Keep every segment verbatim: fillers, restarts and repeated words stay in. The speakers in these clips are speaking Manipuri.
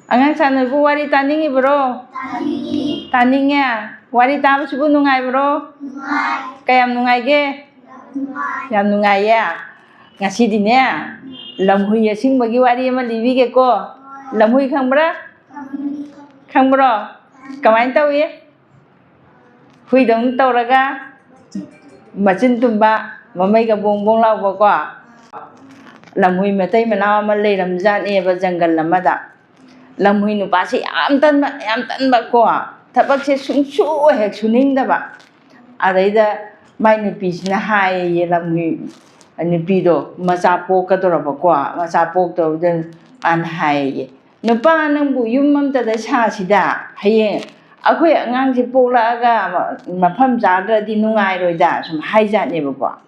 ꯑꯉꯥꯡ ꯁꯥꯟꯅꯕꯕꯨ ꯋꯥꯔꯤ ꯇꯥꯅꯤꯡꯉꯤꯕ꯭ꯔꯣ? ꯇꯥꯅꯤꯡꯉꯦ꯫ ꯋꯥꯔꯤ ꯇꯥꯕꯁꯤꯕꯨ ꯅꯨꯡꯉꯥꯏꯕ꯭ꯔꯣ? ꯀꯌꯥꯝ ꯅꯨꯡꯉꯥꯏꯒꯦ? ꯌꯥꯝ ꯅꯨꯡꯉꯥꯏꯌꯦ꯫ ꯉꯁꯤꯗꯤꯅꯦ, ꯂꯝꯍꯨꯏ ꯑꯁꯤꯡꯕꯒꯤ ꯋꯥꯔꯤ ꯑꯃ ꯂꯤꯕꯤꯒꯦꯀꯣ꯫ ꯂꯝꯍꯨꯏ ꯈꯪꯕ꯭ꯔꯥ? ꯈꯪꯕ꯭ꯔꯣ? ꯀꯃꯥꯏꯅ ꯇꯧꯏ? ꯍꯨꯏꯗꯧꯅ ꯇꯧꯔꯒ ꯃꯆꯤꯟ ꯇꯨꯝꯕ, ꯃꯃꯩꯒ ꯕꯣꯡ ꯕꯣꯡ ꯂꯥꯎꯕꯀꯣ꯫ ꯂꯝꯍꯨꯏ ꯃꯇꯩ ꯃꯅꯥꯎ ꯑꯃ ꯂꯩꯔꯝꯖꯥꯠꯅꯦꯕ ꯖꯪꯒꯜ ꯑꯃꯗ꯫ ꯂꯝꯍꯨꯏ ꯅꯨꯄꯥꯁꯦ ꯌꯥꯝ ꯇꯟꯕ, ꯌꯥꯝ ꯇꯟꯕ ꯀꯣ꯫ ꯊꯕꯛꯁꯦ ꯁꯨꯡꯁꯨ ꯍꯦꯛ ꯁꯨꯅꯤꯡꯗꯕ꯫ ꯑꯗꯩꯗ ꯃꯥꯏ ꯅꯨꯄꯤꯁꯤꯅ ꯍꯥꯏꯌꯦ, ꯂꯝꯍꯨꯏ ꯅꯨꯄꯤꯗꯣ ꯃꯆꯥ ꯄꯣꯛꯀꯗꯧꯔꯕꯀꯣ꯫ ꯃꯆꯥ ꯄꯣꯛꯇꯧꯕꯗ ꯃꯥꯅ ꯍꯥꯏꯌꯦ, "ꯅꯨꯄꯥ, ꯅꯪꯕꯨ ꯌꯨꯝ ꯑꯝꯇꯗ ꯁꯥꯁꯤꯗ, ꯍꯌꯦꯡ ꯑꯩꯈꯣꯏ ꯑꯉꯥꯡꯁꯦ ꯄꯣꯛꯂꯛꯑꯒ ꯃꯐꯝ ꯆꯥꯗ꯭ꯔꯗꯤ ꯅꯨꯡꯉꯥꯏꯔꯣꯏꯗ", ꯁꯨꯝ ꯍꯥꯏꯖꯥꯠꯅꯦꯕꯀꯣ꯫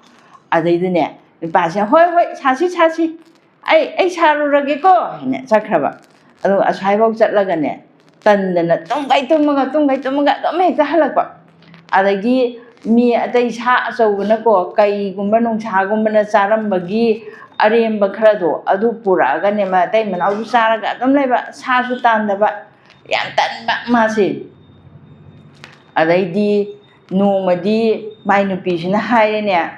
ꯑꯗꯩꯗꯅꯦ ꯅꯨꯄꯥꯁꯤꯅ, "ꯍꯣꯏ, ꯍꯣꯏ, ꯁꯥꯁꯤ, ꯁꯥꯁꯤ, ꯑꯩ, ꯑꯩ ꯁꯥꯔꯨꯔꯒꯦꯀꯣ" ꯍꯥꯏꯅ ꯆꯠꯈ꯭ꯔꯕ꯫ ꯑꯗꯨꯒ ꯑꯁ꯭ꯋꯥꯏꯐꯥꯎ ꯆꯠꯂꯒꯅꯦ, ꯇꯟꯗꯅ ꯇꯨꯝꯈꯩ ꯇꯨꯝꯃꯒ, ꯇꯨꯝꯈꯩ ꯇꯨꯝꯃꯒ ꯑꯗꯨꯝ ꯍꯦꯛꯇ ꯍꯜꯂꯛꯄ꯫ ꯑꯗꯒꯤ ꯃꯤ ꯑꯇꯩ ꯁꯥ ꯑꯆꯧꯕꯅꯀꯣ, ꯀꯩꯒꯨꯝꯕ ꯅꯣꯡꯁꯥꯒꯨꯝꯕꯅ ꯆꯥꯔꯝꯕꯒꯤ ꯑꯔꯦꯝꯕ ꯈꯔꯗꯣ, ꯑꯗꯨ ꯄꯨꯔꯛꯑꯒꯅꯦ, ꯃꯇꯩ ꯃꯅꯥꯎꯁꯨ ꯆꯥꯔꯒ ꯑꯗꯨꯝ ꯂꯩꯕ, ꯁꯥꯁꯨ ꯇꯥꯟꯗꯕ, ꯌꯥꯝ ꯇꯟꯕ ꯃꯥꯁꯦ꯫ ꯑꯗꯩꯗꯤ ꯅꯣꯡꯃꯗꯤ ꯃꯥꯏ ꯅꯨꯄꯤꯁꯤꯅ ꯍꯥꯏꯔꯦꯅꯦ,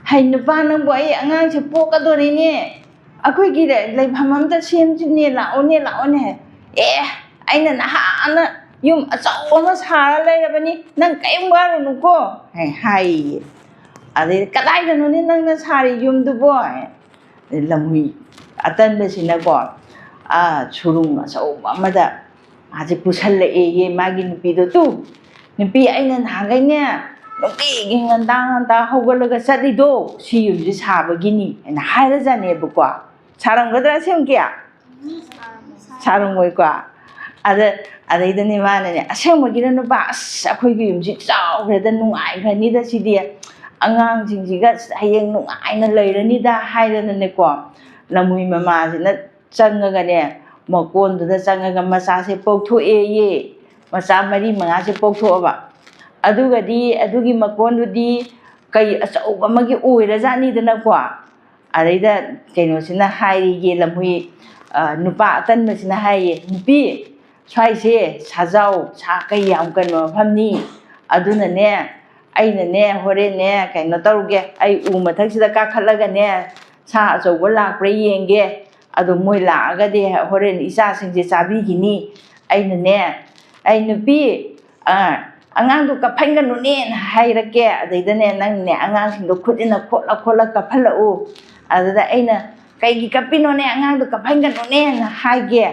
"ꯍꯩ ꯅꯨꯄꯥ, ꯅꯪꯕꯨ ꯑꯩ ꯑꯉꯥꯡꯁꯦ ꯄꯣꯛꯀꯗꯣꯔꯤꯅꯦ, ꯑꯩꯈꯣꯏꯒꯤ ꯂꯩꯐꯝ ꯑꯝꯇ ꯁꯦꯝꯁꯤꯅꯦ, ꯂꯥꯛꯑꯣꯅꯦ, ꯂꯥꯛꯑꯣꯅꯦ" ꯍꯥꯏ꯫ "ꯑꯦ, ꯑꯩꯅ ꯅꯍꯥꯟꯅ ꯌꯨꯝ ꯑꯆꯧꯕ ꯑꯃ ꯁꯥꯔ ꯂꯩꯔꯕꯅꯤ, ꯅꯪ ꯀꯔꯤꯝ ꯋꯥꯔꯨꯅꯨꯀꯣ" ꯍꯥꯏ, ꯍꯥꯏꯌꯦ꯫ ꯑꯗꯩ, "ꯀꯗꯥꯏꯗꯅꯣꯅꯦ ꯅꯪꯅ ꯁꯥꯔꯤ ꯌꯨꯝꯗꯨꯕꯣ?" ꯍꯥꯏ꯫ ꯂꯝꯍꯨꯏ ꯑꯇꯟꯕꯁꯤꯅꯀꯣ, ꯑꯥ, ꯁꯨꯔꯨꯡ ꯑꯆꯧꯕ ꯑꯃꯗ ꯃꯥꯁꯦ ꯄꯨꯁꯜꯂꯛꯑꯦꯌꯦ ꯃꯥꯒꯤ ꯅꯨꯄꯤꯗꯣ꯫ "ꯇꯨ, ꯅꯨꯄꯤ, ꯑꯩꯅ ꯅꯍꯥꯟꯈꯩꯅꯦ ꯅꯨꯡꯇꯤꯒꯤ ꯉꯟꯇꯥ ꯉꯟꯇꯥ ꯍꯧꯒꯠꯂꯒ ꯆꯠꯂꯤꯗꯣ, ꯁꯤ ꯌꯨꯝꯁꯦ ꯁꯥꯕꯒꯤꯅꯤ" ꯍꯥꯏꯅ ꯍꯥꯏꯔꯖꯥꯠꯅꯦꯕꯀꯣ꯫ ꯁꯥꯔꯝꯒꯗ꯭ꯔꯥ, ꯁꯦꯝꯀꯤ? ꯁꯥꯔꯝꯃꯣꯏꯀꯣ꯫ ꯑꯗ, ꯑꯗꯩꯗꯅꯦ ꯃꯥꯅꯅꯦ, "ꯑꯁꯦꯡꯕꯒꯤꯔ ꯅꯨꯄꯥ? ꯑꯁ, ꯑꯩꯈꯣꯏꯒꯤ ꯌꯨꯝꯁꯤ ꯆꯥꯎꯈ꯭ꯔꯦꯗ, ꯅꯨꯡꯉꯥꯏꯈ꯭ꯔꯅꯤꯗ ꯁꯤꯗꯤ, ꯑꯉꯥꯡꯁꯤꯡꯁꯤꯒ ꯍꯌꯦꯡ ꯅꯨꯡꯉꯥꯏꯅ ꯂꯩꯔꯅꯤꯗ" ꯍꯥꯏꯗꯅꯅꯦꯀꯣ, ꯂꯝꯍꯨꯏ ꯃꯃꯥꯁꯤꯅ ꯆꯪꯉꯒꯅꯦ, ꯃꯀꯣꯟꯗꯨꯗ ꯆꯪꯉꯒ ꯃꯆꯥꯁꯦ ꯄꯣꯛꯊꯣꯛꯑꯦꯌꯦ꯫ ꯃꯆꯥ ꯃꯔꯤ ꯃꯉꯥꯁꯦ ꯄꯣꯛꯊꯣꯛꯑꯕ꯫ ꯑꯗꯨꯒꯗꯤ ꯑꯗꯨꯒꯤ ꯃꯀꯣꯟꯗꯨꯗꯤ ꯀꯩ ꯑꯆꯧꯕ ꯑꯃꯒꯤ ꯑꯣꯏꯔꯖꯥꯠꯅꯤꯗꯅꯀꯣ꯫ ꯑꯗꯩꯗ ꯀꯩꯅꯣꯁꯤꯅ ꯍꯥꯏꯔꯤꯌꯦ, ꯂꯝꯍꯨꯏ, ꯑ, ꯅꯨꯄꯥ ꯑꯇꯟꯕꯁꯤꯅ ꯍꯥꯏꯌꯦ, "ꯅꯨꯄꯤ, ꯁ꯭ꯋꯥꯏꯁꯦ ꯁꯥꯖꯥꯎ, ꯁꯥ ꯀꯩ ꯌꯥꯝ ꯀꯟꯕ ꯃꯐꯝꯅꯤ꯫ ꯑꯗꯨꯅꯅꯦ, ꯑꯩꯅꯅꯦ, ꯍꯣꯔꯦꯟꯅꯦ, ꯀꯩꯅꯣ ꯇꯧꯔꯒꯦ, ꯑꯩ ꯎ ꯃꯊꯛꯁꯤꯗ ꯀꯥꯈꯠꯂꯒꯅꯦ, ꯁꯥ ꯑꯆꯧꯕ ꯂꯥꯛꯄ꯭ꯔꯥ ꯌꯦꯡꯒꯦ꯫ ꯑꯗꯨ ꯃꯣꯏ ꯂꯥꯛꯑꯒꯗꯤ ꯍꯣꯔꯦꯟ ꯏꯆꯥꯁꯤꯡꯁꯦ ꯆꯥꯕꯤꯈꯤꯅꯤ꯫ ꯑꯩꯅꯅꯦ, ꯑꯩ ꯅꯨꯄꯤ, ꯑ, ꯑꯉꯥꯡꯗꯣ ꯀꯞꯍꯟꯒꯅꯨꯅꯦꯅ ꯍꯥꯏꯔꯛꯀꯦ꯫ ꯑꯗꯩꯗꯅꯦ, ꯅꯪꯅꯦ, ꯑꯉꯥꯡꯁꯤꯡꯗꯣ ꯈꯨꯠ ꯏꯟꯅ ꯈꯣꯠꯂ ꯈꯣꯠꯂ ꯀꯞꯍꯜꯂꯛꯎ꯫ ꯑꯗꯨꯗ ꯑꯩꯅ, 'ꯀꯩꯒꯤ ꯀꯞꯄꯤꯅꯣꯅꯦ? ꯑꯉꯥꯡꯗꯣ ꯀꯞꯍꯟꯒꯅꯨꯅꯦꯅ ꯍꯥꯏꯒꯦ꯫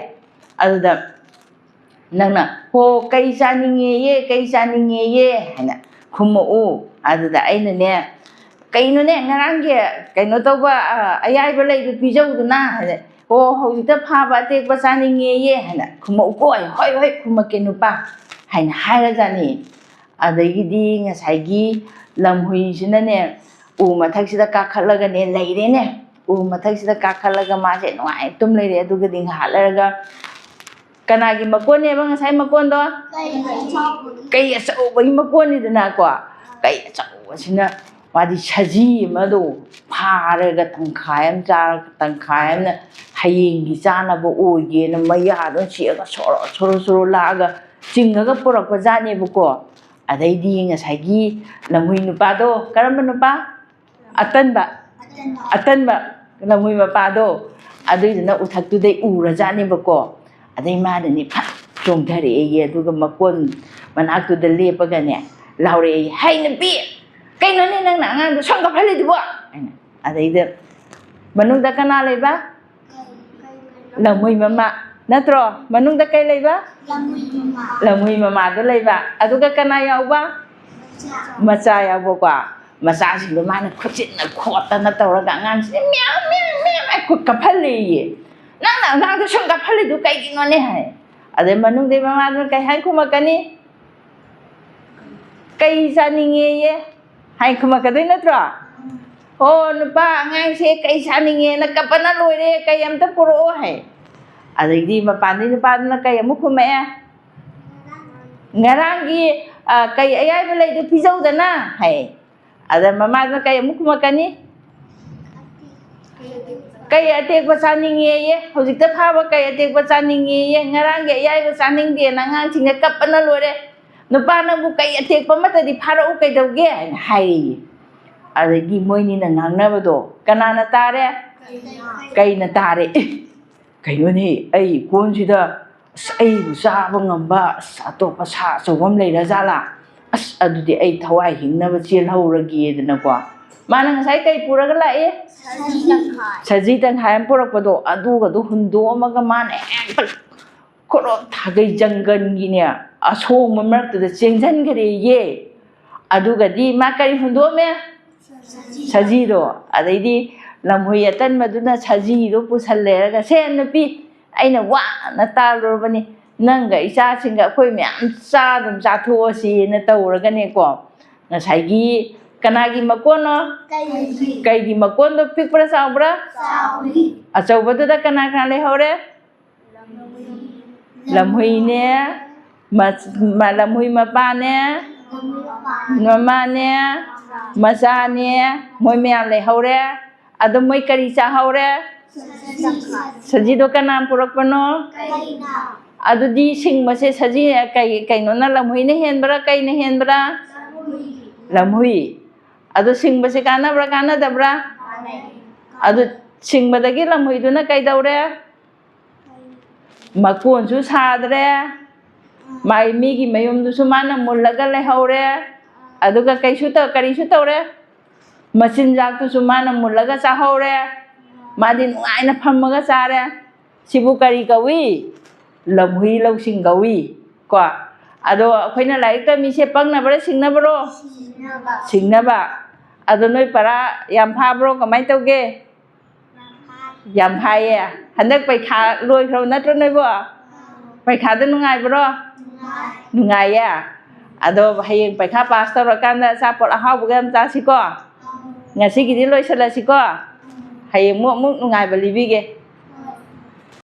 ꯑꯗꯨꯗ ꯅꯪꯅ, "ꯍꯣ, ꯀꯩ ꯆꯥꯅꯤꯡꯉꯦꯌꯦ, ꯀꯩ ꯆꯥꯅꯤꯡꯉꯦꯌꯦ?" ꯍꯥꯏꯅ ꯈꯨꯝꯃꯛꯎ꯫ ꯑꯗꯨꯗ ꯑꯩꯅꯅꯦ, "ꯀꯩꯅꯣꯅꯦ, ꯉꯔꯥꯡꯒꯤ ꯀꯩꯅꯣ ꯇꯧꯕ, ꯑ, ꯑꯌꯥꯏꯕ ꯂꯩꯗꯨ ꯄꯤꯖꯧꯗꯅ?" ꯍꯥꯏꯅ, "ꯑꯣ, ꯍꯧꯖꯤꯛꯇ ꯐꯥꯕ ꯑꯇꯦꯛꯄ ꯆꯥꯅꯤꯡꯉꯦꯌꯦ?" ꯍꯥꯏꯅ ꯈꯨꯝꯃꯛꯎꯀꯣ꯫ ꯑꯩ, "ꯍꯣꯏ, ꯍꯣꯏ, ꯈꯨꯝꯃꯛꯀꯦ ꯅꯨꯄꯥ" ꯍꯥꯏꯅ ꯍꯥꯏꯔꯖꯥꯠꯅꯤ꯫ ꯑꯗꯒꯤꯗꯤ ꯉꯁꯥꯏꯒꯤ ꯂꯝꯍꯨꯏꯁꯤꯅꯅꯦ, ꯎ ꯃꯊꯛꯁꯤꯗ ꯀꯥꯈꯠꯂꯒꯅꯦ ꯂꯩꯔꯦꯅꯦ꯫ ꯎ ꯃꯊꯛꯁꯤꯗ ꯀꯥꯈꯠꯂꯒ ꯃꯥꯁꯦ ꯅꯨꯡꯉꯥꯏꯅ ꯇꯨꯝ ꯂꯩꯔꯦ꯫ ꯑꯗꯨꯒꯗꯤ ꯉꯥꯏꯍꯥꯛ ꯂꯩꯔꯒ, ꯀꯅꯥꯒꯤ ꯃꯀꯣꯟꯅꯦꯕ ꯉꯁꯥꯏ ꯃꯀꯣꯟꯗꯣ? ꯀꯩ ꯑꯆꯧꯕꯒꯤ ꯃꯀꯣꯟꯅꯤꯗꯅꯀꯣ꯫ ꯀꯩ ꯑꯆꯧꯕꯁꯤꯅ, ꯃꯥꯗꯤ ꯁꯖꯤ ꯑꯃꯗꯣ ꯐꯥꯔꯒ ꯇꯪꯈꯥꯏ ꯑꯃ ꯆꯥꯔꯒ ꯇꯪꯈꯥꯏ ꯑꯃꯅ ꯍꯌꯦꯡꯒꯤ ꯆꯥꯅꯕ ꯑꯣꯏꯒꯦꯅ ꯃꯌꯥꯗꯣ ꯆꯤꯛꯑꯒ ꯁꯣꯔꯣ ꯁꯣꯔꯣ ꯁꯣꯔꯣ ꯂꯥꯛꯑꯒ ꯆꯤꯡꯉꯒ ꯄꯨꯔꯛꯄ ꯖꯥꯠꯅꯦꯕꯀꯣ꯫ ꯑꯗꯩꯗꯤ ꯉꯁꯥꯏꯒꯤ ꯂꯝꯍꯨꯏ ꯅꯨꯄꯥꯗꯣ, ꯀꯔꯝꯕ ꯅꯨꯄꯥ? ꯑꯇꯟꯕ꯫ ꯑꯇꯟꯕ ꯂꯝꯍꯨꯏ ꯃꯄꯥꯗꯣ, ꯑꯗꯨꯏꯗꯨꯅ ꯎꯊꯛꯇꯨꯗꯩ ꯎꯔꯖꯥꯠꯅꯦꯕꯀꯣ꯫ ꯑꯗꯩ ꯃꯥꯅꯅꯦ ꯐꯠ ꯆꯣꯡꯊꯔꯛꯑꯦꯌꯦ, ꯑꯗꯨꯒ ꯃꯀꯣꯟ ꯃꯅꯥꯛꯇꯨꯗ ꯂꯦꯞꯄꯒꯅꯦ ꯂꯥꯎꯔꯛꯑꯦꯌꯦ, "ꯍꯩ ꯅꯨꯄꯤ, ꯀꯩꯅꯣꯅꯦ ꯅꯪꯅ ꯑꯉꯥꯡꯗꯣ ꯁꯣꯝ ꯀꯥꯈꯠꯂꯤꯗꯨꯕꯣ?" ꯍꯥꯏꯅ꯫ ꯑꯗꯩꯗ ꯃꯅꯨꯡꯗ ꯀꯅꯥ ꯂꯩꯕ? ꯂꯝꯍꯨꯏ ꯃꯃꯥ꯫ ꯅꯠꯇ꯭ꯔꯣ? ꯃꯅꯨꯡꯗ ꯀꯩ ꯂꯩꯕ? ꯂꯝꯍꯨꯏ ꯃꯃꯥ꯫ ꯂꯝꯍꯨꯏ ꯃꯃꯥꯗꯣ ꯂꯩꯕ꯫ ꯑꯗꯨꯒ ꯀꯅꯥ ꯌꯥꯎꯕ? ꯃꯆꯥ꯫ ꯃꯆꯥ ꯌꯥꯎꯕꯀꯣ꯫ ꯃꯆꯥꯁꯤꯡꯗꯣ ꯃꯥꯅ ꯈꯨꯠꯆꯤꯟꯅ ꯈꯣꯠꯇꯅ ꯇꯧꯔꯒ ꯑꯉꯥꯡꯁꯤꯡꯁꯦ ꯃꯌꯥꯝ, ꯃꯌꯥꯝ, ꯃꯌꯥꯝ, ꯃꯌꯥꯝ ꯈꯨꯠ ꯀꯞꯍꯜꯂꯦꯌꯦ꯫ "ꯅꯪꯅ ꯑꯉꯥꯡꯗꯣ ꯁꯨꯝ ꯀꯞꯍꯜꯂꯤꯗꯨ ꯀꯩꯒꯤꯅꯣꯅꯦ?" ꯍꯥꯏ꯫ ꯑꯗꯩ ꯃꯅꯨꯡꯗꯩ ꯃꯃꯥꯗꯨꯅ ꯀꯩ ꯍꯥꯏ ꯈꯨꯝꯃꯛꯀꯅꯤ? "ꯀꯩ ꯆꯥꯅꯤꯡꯉꯦꯌꯦ?" ꯍꯥꯏ ꯈꯨꯝꯃꯛꯀꯗꯣꯏ ꯅꯠꯇ꯭ꯔꯣ? "ꯑꯣ, ꯅꯨꯄꯥ, ꯑꯉꯥꯡꯁꯦ ꯀꯩ ꯆꯥꯅꯤꯡꯉꯦꯅ ꯀꯞꯄꯅ ꯂꯣꯏꯔꯦ, ꯀꯩ ꯑꯝꯇ ꯄꯨꯔꯛꯑꯣ" ꯍꯥꯏ꯫ ꯑꯗꯩꯗꯤ ꯃꯄꯥꯟꯗꯩ ꯅꯨꯄꯥꯗꯨꯅ ꯀꯩ ꯑꯃꯨꯛ ꯈꯨꯝꯃꯛꯑꯦ? "ꯉꯔꯥꯡꯒꯤ, ꯑ, ꯀꯩ ꯑꯌꯥꯏꯕ ꯂꯩꯗꯣ ꯄꯤꯖꯧꯗꯅ" ꯍꯥꯏ꯫ ꯑꯗ ꯃꯃꯥꯗꯨꯅ ꯀꯩ ꯑꯃꯨꯛ ꯈꯨꯝꯃꯛꯀꯅꯤ? "ꯀꯩ ꯑꯇꯦꯛꯄ ꯆꯥꯅꯤꯡꯉꯦꯌꯦ, ꯍꯧꯖꯤꯛꯇ ꯐꯥꯕ ꯀꯩ ꯑꯇꯦꯛꯄ ꯆꯥꯅꯤꯡꯉꯦꯌꯦ, ꯉꯔꯥꯡꯒꯤ ꯑꯌꯥꯏꯕ ꯆꯥꯅꯤꯡꯗꯦꯅ ꯑꯉꯥꯡꯁꯤꯡꯅ ꯀꯞꯄꯅ ꯂꯣꯏꯔꯦ꯫ ꯅꯨꯄꯥ ꯅꯪꯕꯨ ꯀꯩ ꯑꯇꯦꯛꯄ ꯑꯃꯠꯇꯗꯤ ꯐꯥꯔꯛꯎ ꯀꯩꯗꯧꯒꯦ?" ꯍꯥꯏꯅ ꯍꯥꯏꯔꯦꯌꯦ꯫ ꯑꯗꯒꯤ ꯃꯣꯏꯅꯤꯅ ꯉꯥꯡꯅꯕꯗꯣ ꯀꯅꯥꯅ ꯇꯥꯔꯦ? ꯀꯩꯅ ꯇꯥꯔꯦ꯫ "ꯑꯦ, ꯀꯩꯅꯣꯅꯦ, ꯑꯩ ꯀꯣꯟꯁꯤꯗ ꯑꯁ ꯑꯩꯕꯨ ꯆꯥꯕ ꯉꯝꯕ ꯑꯁ ꯑꯇꯣꯞꯄ ꯁꯥ ꯑꯆꯧꯕ ꯑꯃ ꯂꯩꯔ ꯖꯥꯠꯂꯥ? ꯑꯁ ꯑꯗꯨꯗꯤ ꯑꯩ ꯊꯋꯥꯏ ꯍꯤꯡꯅꯕ ꯆꯦꯜꯍꯧꯔꯒꯦꯗꯅꯀꯣ", ꯃꯥꯅ ꯉꯁꯥꯏ ꯀꯩ ꯄꯨꯔꯒ ꯂꯥꯛꯏ? ꯁꯖꯤ ꯇꯪꯈꯥꯏ꯫ ꯁꯖꯤ ꯇꯪꯈꯥꯏ ꯑꯃ ꯄꯨꯔꯛꯄꯗꯣ, ꯑꯗꯨꯒꯗꯣ ꯍꯨꯟꯗꯣꯛꯑꯝꯃꯒ ꯃꯥꯅ ꯍꯦꯛꯇ ꯈꯣꯔꯣꯛ ꯊꯥꯒꯩ ꯖꯪꯒꯜꯒꯤꯅꯦ ꯑꯁꯣꯡꯕ ꯃꯔꯛꯇꯨꯗ ꯆꯦꯟꯁꯤꯟꯈ꯭ꯔꯦꯌꯦ꯫ ꯑꯗꯨꯒꯗꯤ ꯃꯥ ꯀꯔꯤ ꯍꯨꯟꯗꯣꯛꯑꯝꯃꯦ? ꯁꯖꯤꯗꯣ꯫ ꯑꯗꯩꯗꯤ ꯂꯝꯍꯨꯏ ꯑꯇꯟꯕꯗꯨꯅ ꯁꯖꯤꯗꯣ ꯄꯨꯁꯜꯂꯦꯔꯒ, "ꯁꯦ ꯅꯨꯄꯤ, ꯑꯩꯅ ꯋꯥꯅ ꯇꯥꯜꯂꯨꯔꯕꯅꯤ, ꯅꯪꯒ ꯏꯆꯥꯁꯤꯡꯒ ꯑꯩꯈꯣꯏ ꯃꯌꯥꯝ ꯆꯥ ꯑꯗꯨꯝ ꯆꯥꯊꯣꯛꯑꯁꯤꯅ" ꯇꯧꯔꯒꯅꯦꯀꯣ, ꯉꯁꯥꯏꯒꯤ ꯀꯅꯥꯒꯤ ꯃꯀꯣꯟꯅꯣ? ꯀꯩꯒꯤ꯫ ꯀꯩꯒꯤ ꯃꯀꯣꯟꯗꯣ ꯄꯤꯛꯄ꯭ꯔꯥ ꯆꯥꯎꯕ꯭ꯔꯥ? ꯆꯥꯎꯏ꯫ ꯑꯆꯧꯕꯗꯨꯗ ꯀꯅꯥ ꯀꯅꯥ ꯂꯩꯍꯧꯔꯦ? ꯂꯝꯍꯨꯏꯅꯦ, ꯃ-, ꯃ-, ꯂꯝꯍꯨꯏ ꯃꯄꯥꯅꯦ, ꯃꯃꯥꯅꯦ, ꯃꯆꯥꯅꯦ, ꯃꯣꯏ ꯃꯌꯥꯝ ꯂꯩꯍꯧꯔꯦ꯫ ꯑꯗꯣ ꯃꯣꯏ ꯀꯔꯤ ꯆꯥꯍꯧꯔꯦ? ꯁꯖꯤꯗꯣ ꯀꯅꯥꯅ ꯄꯨꯔꯛꯄꯅꯣ? ꯑꯗꯨꯗꯤ ꯁꯤꯡꯕꯁꯦ ꯁꯖꯤ, ꯀꯩ, ꯀꯩꯅꯣꯅ, ꯂꯝꯍꯨꯏꯅ ꯍꯦꯟꯕ꯭ꯔꯥ, ꯀꯩꯅ ꯍꯦꯟꯕ꯭ꯔꯥ? ꯂꯝꯍꯨꯏ꯫ ꯑꯗꯣ ꯁꯤꯡꯕꯁꯦ ꯀꯥꯟꯅꯕ꯭ꯔꯥ, ꯀꯥꯟꯅꯗꯕ꯭ꯔꯥ? ꯑꯗꯨ ꯁꯤꯡꯕꯗꯒꯤ ꯂꯝꯍꯨꯏꯗꯨꯅ ꯀꯩꯗꯧꯔꯦ? ꯃꯀꯣꯟꯁꯨ ꯁꯥꯗ꯭ꯔꯦ, ꯃꯥꯏ ꯃꯤꯒꯤ ꯃꯌꯨꯝꯗꯨꯁꯨ ꯃꯥꯅ ꯃꯨꯜꯂꯒ ꯂꯩꯍꯧꯔꯦ꯫ ꯑꯗꯨꯒ ꯀꯩꯁꯨ ꯇꯧ-, ꯀꯔꯤꯁꯨ ꯇꯧꯔꯦ? ꯃꯆꯤꯟꯖꯥꯛꯇꯨꯁꯨ ꯃꯥꯅ ꯃꯨꯜꯂꯒ ꯆꯥꯍꯧꯔꯦ꯫ ꯃꯥꯗꯤ ꯅꯨꯡꯉꯥꯏꯅ ꯐꯝꯃꯒ ꯆꯥꯔꯦ꯫ ꯁꯤꯕꯨ ꯀꯔꯤ ꯀꯧꯏ? ꯂꯝꯍꯨꯏ ꯂꯧꯁꯤꯡ ꯀꯧꯏ꯫ ꯀꯣ? ꯑꯗꯣ ꯑꯩꯈꯣꯏꯅ ꯂꯥꯏꯔꯤꯛ ꯇꯝꯃꯤꯁꯦ ꯄꯪꯅꯕ꯭ꯔꯥ, ꯁꯤꯡꯅꯕꯔꯣ? ꯁꯤꯡꯅꯕ꯫ ꯁꯤꯡꯅꯕ꯫ ꯑꯗꯣ ꯅꯣꯏ ꯄꯔꯥ ꯌꯥꯝ ꯐꯥꯕ꯭ꯔꯣ? ꯀꯃꯥꯏꯅ ꯇꯧꯒꯦ? ꯌꯥꯝ ꯐꯥꯏꯌꯦ꯫ ꯍꯟꯗꯛ ꯄꯩꯈꯥ ꯂꯣꯏꯈ꯭ꯔꯕ ꯅꯠꯇ꯭ꯔꯣ ꯅꯣꯏꯕꯣ? ꯄꯩꯈꯥꯗ ꯅꯨꯡꯉꯥꯏꯕ꯭ꯔꯣ? ꯅꯨꯡꯉꯥꯏ꯫ ꯅꯨꯡꯉꯥꯏꯌꯦ꯫ ꯑꯗꯣ ꯍꯌꯦꯡ ꯄꯩꯈꯥ ꯄꯥꯁ ꯇꯧꯔꯀꯥꯟꯗ ꯑꯆꯥꯄꯣꯠ ꯑꯍꯥꯎꯕꯒ ꯌꯥꯝ ꯆꯥꯁꯤꯀꯣ꯫ ꯉꯁꯤꯒꯤꯗꯤ ꯂꯣꯏꯁꯤꯜꯂꯁꯤꯀꯣ꯫ ꯍꯌꯦꯡ ꯑꯃꯨꯛ, ꯑꯃꯨꯛ ꯅꯨꯡꯉꯥꯏꯕ ꯂꯤꯕꯤꯒꯦ꯫